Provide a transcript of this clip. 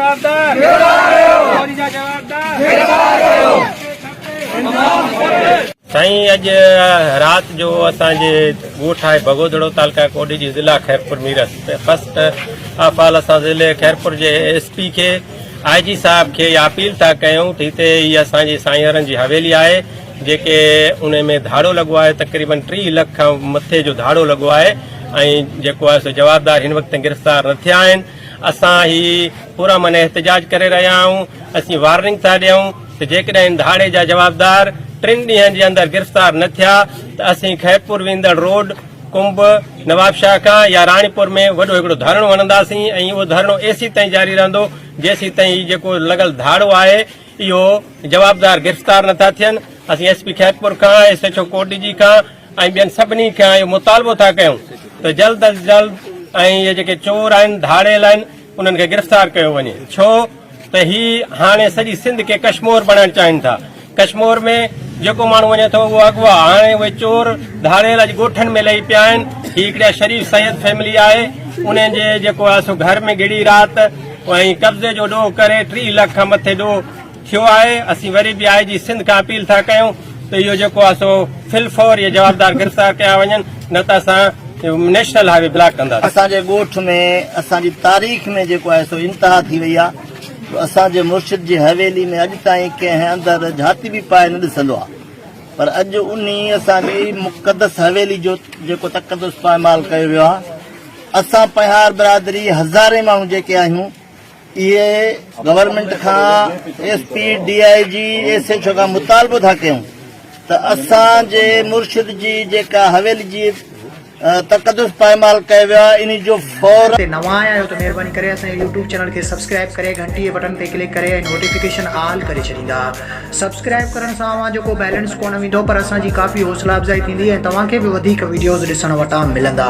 جوابدار چوري جا جوابدار گرفتار ڪيو. سائين اڄ رات جو اسان جي ڳوٺ آهي بگودڙو تعلقه ڪوڏيجي ضلع Khairpur Mirs first of all اسان ضلع خيرپور جي ايس پي کي آء جي صاحب کي اها اپيل ٿا ڪيون ته هتي هي اسان جي سائين وارن جي حويلي آهي جيڪي ان ۾ ڌاڙو لڳو آهي تقريبن 30 لک کان مٿي جو ڌاڙو لڳو آهي ۽ جيڪو آهي سو جوابدار هن وقت تائين گرفتار نه ٿيا آهن اسان هي پرامن احتجاج ڪري رهيا آهيون اسين وارننگ ٿا ڏيون ته جيڪڏهن هن ڌاڙي جا جوابدار ٽن ڏينهن جي اندر گرفتار نه ٿيا ته اسين خيرپور ويندڙ روڊ ڪنب، نوابشاهه کان يا راڻيپور ۾ وڏو هڪڙو ڌرڻو هڻنداسين ۽ اهو ڌرڻو ايسين تائين جاري رهندو جيسين تائين هي جيڪو لڳل ڌاڙو آهي اهو جوابدار گرفتار نٿا ٿين. اسين ايس پي خيرپور کان، ايس ايڇ او ڪوٽڏيجي کان ۽ ٻين سڀني کان اهو مطالبو ٿا ڪيون ته جلد از جلد ۽ اهي جيڪي چور آهن، ڌاڙيل آهن انهن کي گرفتار ڪيو وڃي ڇو ته هي هاڻي سڄي سنڌ کي ڪشمور بڻائڻ چاهين ٿا. ڪشمور ۾ جيڪو ماڻهو وڃي ٿو اهو اغوا، هاڻي اهي چور ڌاڙيل اڄ ڳوٺن ۾ لهي پيا آهن. هي هڪڙي شريف سيد فيملي آهي انهن جي جيڪو آهي سو گهر ۾ گهڙي رات ۽ قبضي جو ڏوهه ڪري 30 لک کان مٿي ڏوهه ٿيو آهي. اسين وري به آء جي سنڌ کان اپيل ٿا ڪيون ته اهو جيڪو آهي سو في الفور اهي جوابدار گرفتار ڪيا وڃن نه ته اسان نيشنل هاء وي بلاڪ ڪنداسين. اسان جي ڳوٺ ۾ اسان جي تاريخ ۾ جيڪو آهي سو انتها ٿي وئي آهي. جو اسان جي مرشد جي حويلي ۾ اڄ تائين ڪنهن اندر جهاتي به پائي نه ڏسندو آ پر اڄ انهي اسان جي مقدس حويلي جو جيڪو تقدس پائمال ڪيو ويو آ اسان پنهيار برادري هزارين ماڻهو جيڪي آهيون اهي گورنمينٽ کان S P D I G S H O کان مطالبو ٿا ڪيون ته اسان جي مرشد جي جيڪا حويلي جي تقدس پائمال ڪيو ويو آهي انهي جو فورا. تي نوان آيا آهيو ته مهرباني ڪري اسان جي يوٽيوب چينل کي سبسڪرائب ڪري گهنٽي جي بٽڻ تي ڪلڪ ڪري ۽ نوٽيفڪيشن آل ڪري ڇڏيندا. سبسڪرائب ڪرڻ سان اوهان جو ڪو بيلنس ڪونه ويندو پر اسان جي ڪافي حوصلا افزائي ٿيندي ۽ توهان کي به وڌيڪ وڊيوز ڏسڻ وٽان ملندا.